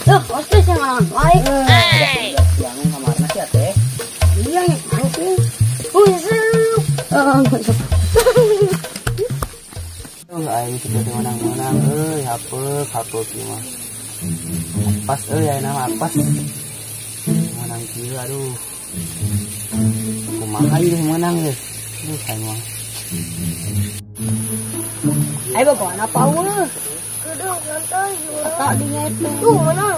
Tuh, pasti sih malam baik. Yang kamarna sih teh. Iya, mancing. Tuh, aing seperti menang-menang euy, hapeuk ieu mah. Pas euy ayeuna mah pas. Menang kieu aduh. Kumaha ieu menang geus. Duh, aing mah. Ayo bawa apa euy? Tak dinya itu. Tuh mana?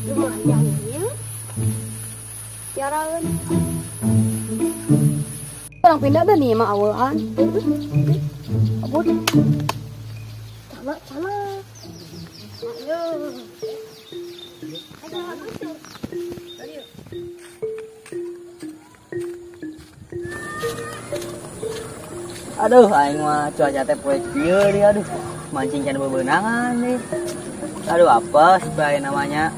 Lumayan ya. Tiaraan. Orang pindah dah nih mah awalan. Abut. Sama sama. Ayo. Ayo. Aduh, aing mah cuaca teh poe kieu deui aduh. Mancing can bebenangan nih. Aduh, apa supaya namanya.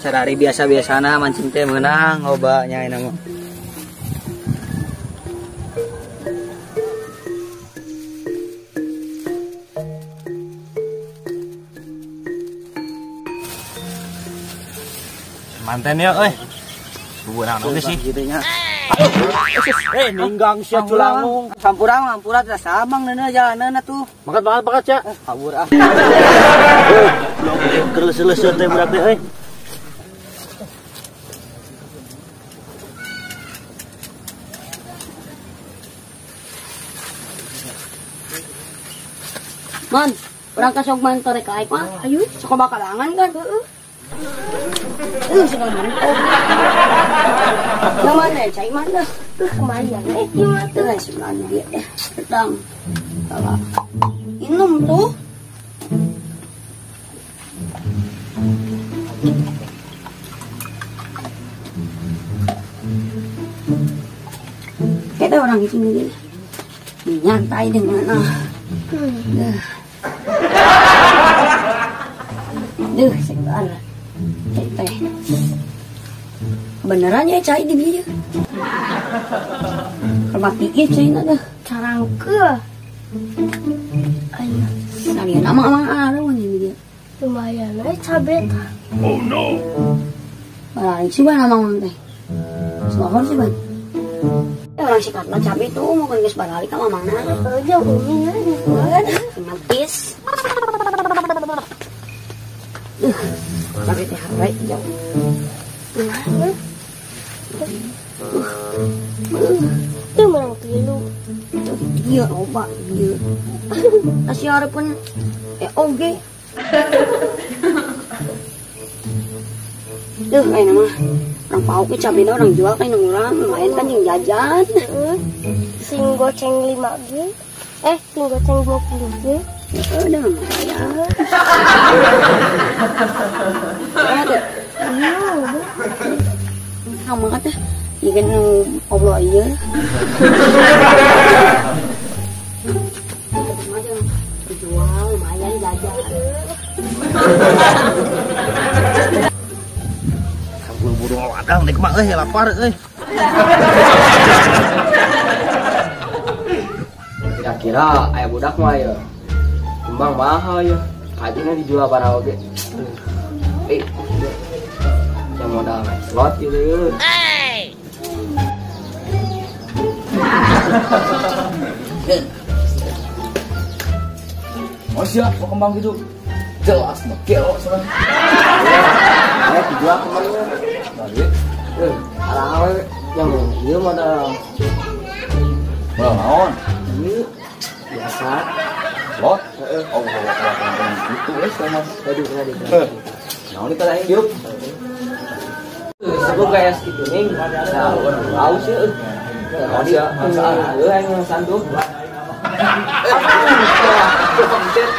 Sarari biasa-biasana mancing teh meunang loba nya ayeuna mah. Manten ya euy. Bebenangan oge sih. Gitu nya. Eh, ninggang sia culangung. Sampurang lampura teh samang neuneu jalaneun atuh. Makat banget bakat sia. Kabur ah. Keur leuseut-leuseut teh budak teh euy. Man, urang ka sok man torek ka mah. Ayo, sok bakalangan kan. Heeh. Suka mantap. Yang mana ya? Cai mana? Lumayan. Gimana tuh? Sebelah dia. Sedang. Salah. Minum tuh. Kita orang di sini. Nyantai dengan Duh, segar. Teh. Beneran ya cai di dia. Kematiin cai na dah. Carangke. Ayo. Narian amang-amang araw ini dia. Lumayan eh cabe ta. Oh no. Barang sih ban amang teh. Sohor sih ban. Orang sikat lah cabe tuh mau kan geus baralik ka mamangna. Jauh umi nya. Matis. Cabe teh harai jauh. Itu menang tilu. Iya, obat iya. Kasih harapan oke. Duh, kayak nama orang pauk ke cabe orang jual kayak orang lumayan kan yang jajan. Sing goceng 5G. Sing goceng 20G. Udah lumayan. Ada. Sama kata, ikan obrol aja. Jual lumayan jajan. Buru-buru wadang dek mah euy lapar euy. Kira-kira aya budak mah ya. Kembang mahal ya. Kajina dijual barang oge. Yang modal slot gitu. Hey. Oh siap, kok kembang gitu. Jelas mah gelo soalnya. Eh, dijual kembangnya. Balik. Arah we yang ieu modal. Modal naon? Ieu biasa. Slot? Heeh. Oh, gitu we sama. Aduh, aduh. Naon eta aing diuk? Sebab kayak segitu nih, nah, haus ya. Tadi ya, masalah aing santuh. Pencet,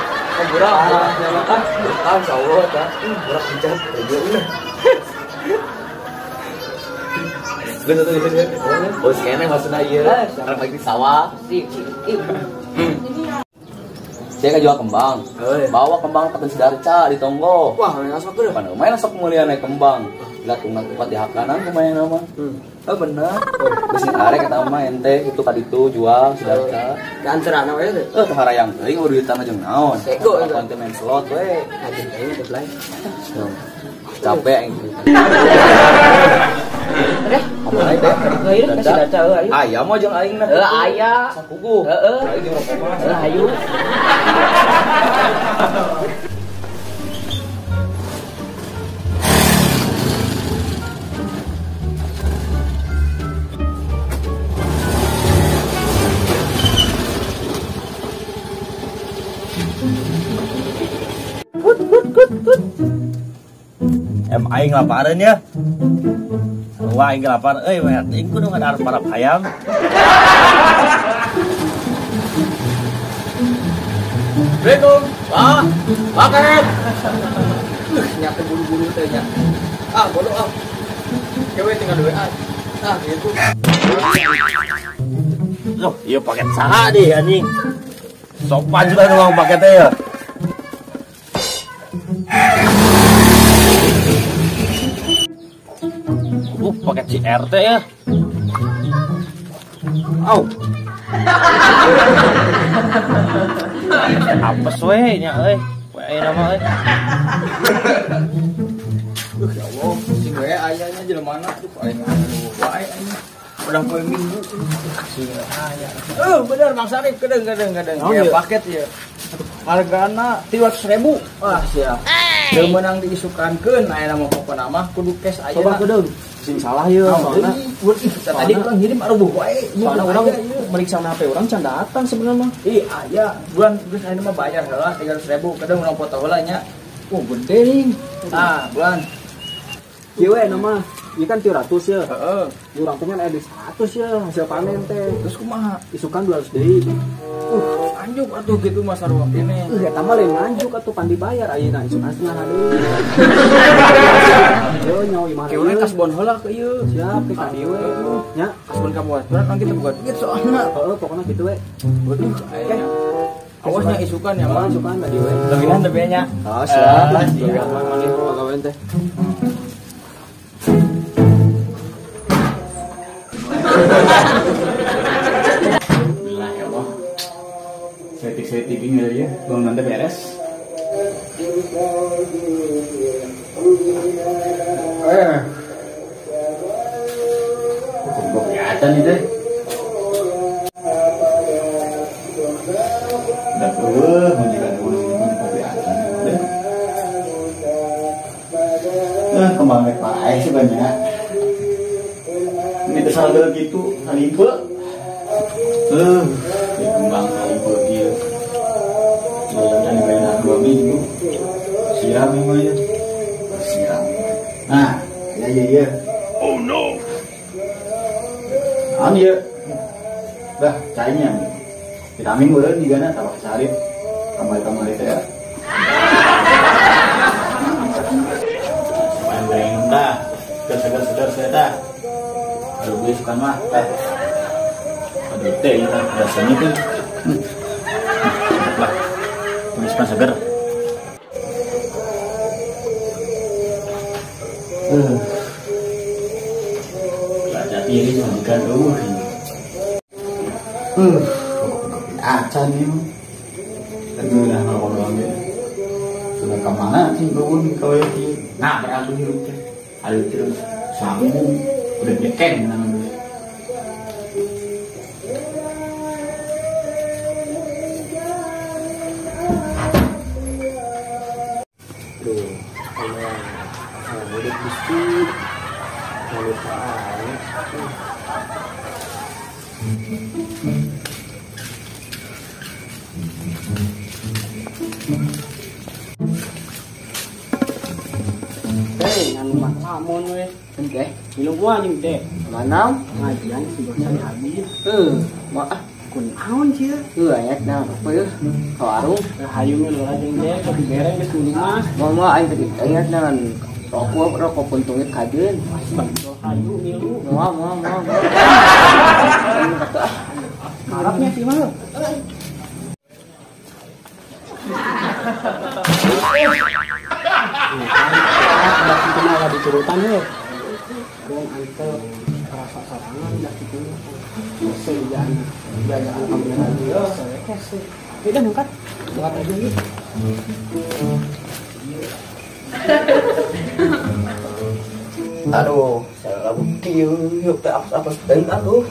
burak, ah, insyaallah tah, burak pencet, oh, sekarang maksudnya iya, sekarang lagi di sawah. Saya jual kembang, bawa kembang ke Sidarca di Tonggo. Wah, main asok tuh. Mana main asok kemuliaan naik kembang. Lah tungan tempat di hakanan lumayan nama. Oh bener. Besi arek eta mah ente itu tadi tuh jual Sidarca. Anteran we teh. Eh teh harayang teuing udah duitan jeung naon. Sego konten main slot we. Anjing aing teh lain. Capek aing. Deh, apa deh? Ayo ka Sidarca heuh ayo. Aya mah jeung aing na. Heuh aya. Sakugu. Heeh. Aing jeung rokok mah. Heuh ayo. Em aing lapareun ya. Wah aing lapar euy we aing kudu ngadahar parap hayam. Assalamualaikum. Wah, makan. Nyate buru-buru teh nya. Ah, bodoh ah. Kewe tinggal duaan. Ah, gitu. Loh, ieu paket saha deh anjing. Sopan juga nuang paketnya ya. Paket si RT ya. Au. Apes we nya euy. We ayeuna mah euy. Ya Allah, sing we aya nya jelema mana tuh aing wae aing. Udah poe minggu sing aya. Bener Mang Sarip kedeng. Ya paket ya. Hargana 300.000. Wah sia. Teu meunang diisukankeun ayeuna mah pokona mah kudu cash ayeuna. Coba kedeng. Sing salah ye soalna. Tadi urang ngirim arubuh wae. Soalna urang meriksa HP urang can datang sebenarnya mah. Ih aya, bulan geus ayeuna mah bayar heula 300.000 kedeng urang foto heula nya. Oh gede nih. Ah, bulan. Ieu we nama. Ieu kan 300 ya. Heeh. Urang teh kan aya 100 ya hasil panen teh. Terus kumaha? Isukan 200 deui. Anjuk atuh gitu mah sarua kene. Eta mah lain nganjuk atuh pan dibayar ayeuna isukan setengah deui. Yo nyawa imah. Kewe kasbon heula ke ieu. Siap ke ka dieu we. Nya kasbon ka baturan kan kita buka duit soalna. Heeh pokona kitu we. Waduh, oke. Awasnya isukan ya, Mang. Isukan tadi we. Lebihan lebihnya nya. Oh, siap. Lebihan maneh pagawean teh. Alhamdulillah ya Allah. Setik-setik ini ya, belum nanti beres. Kok kelihatan nih deh. Udah keluar, majikan urus ini kok kelihatan deh. Kembang pae sih banyak. Ini tersaldo gitu, salibe. Ini kembang salibe dia. Jalan dibayar 2 minggu. Siram memang ya. Siram. Nah, ya ya ya. Oh no. An ya. Bah, cainya. Vitamin meureun digana tambah sarip. Kamari-kamari teh ya. Main tah. Segar-segar saya tah. Kalau gue suka mah teh. Aduh teh ini rasanya tuh. Lah. Tumiskan segar. Baca diri majikan eueuh. Kopi acan ieu. Aduh lah ngarokok doang ge. Sudah ka mana sih eueuh kawe ieu. Nah, beradu hirup teh. Aduh terus sambung udah nyeken namanya. Duh, mudik biskuit, mulut air. Hei, nganu mah lamun we. Teh. Minum gua anjing teh. Mana? Ngajian si bocah habis. Heuh, maaf. Kunaon sia? Heuh, aya naon apa yeuh? Ka warung. Hayu we leulah jeung teh tapi bereng geus minum mah. Moal aing teh ingat naon rokok rokok puntungit kajeun. Bangso hayu milu. Moal moal moal. Harapnya sih mah. Ada malah dicurutan ya. Dong antel rasa sarangan dah kitu. Sejaan jagaan kamera dia saya kese. Udah nungkat. Nungkat aja gitu. Aduh, salah bukti yuk teh apes-apes teuing atuh.